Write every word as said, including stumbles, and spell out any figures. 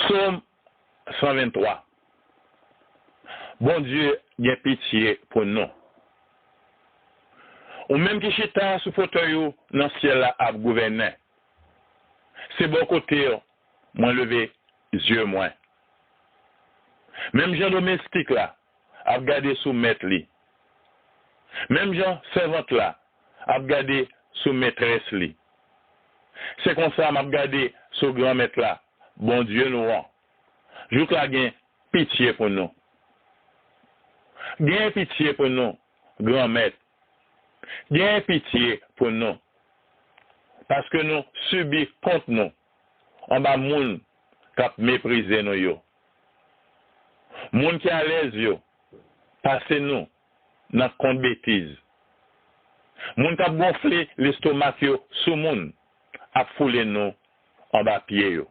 Sòm san venntwa. Bondye gen pitye pou nou. Ou menm ki chita sou fotèy ou nan syèl la ap gouvènen, se bò kote w mwen leve zye mwen. Menm jan domestik la ap gade sou mèt li, menm jan sèvant la ap gade sou metrès li, se konsa m ap gade sou Granmèt la, Bondye nou an, jouk l a gen pitye pou nou. Gen pitye pou nou, Granmèt. Gen pitye pou nou, paske nou sibi kont nou anba moun k ap meprize nou yo. Moun ki alèz yo pase nou nan kont betiz. Moun k ap gonfle lestomak yo sou moun ap foule nou anba pye yo.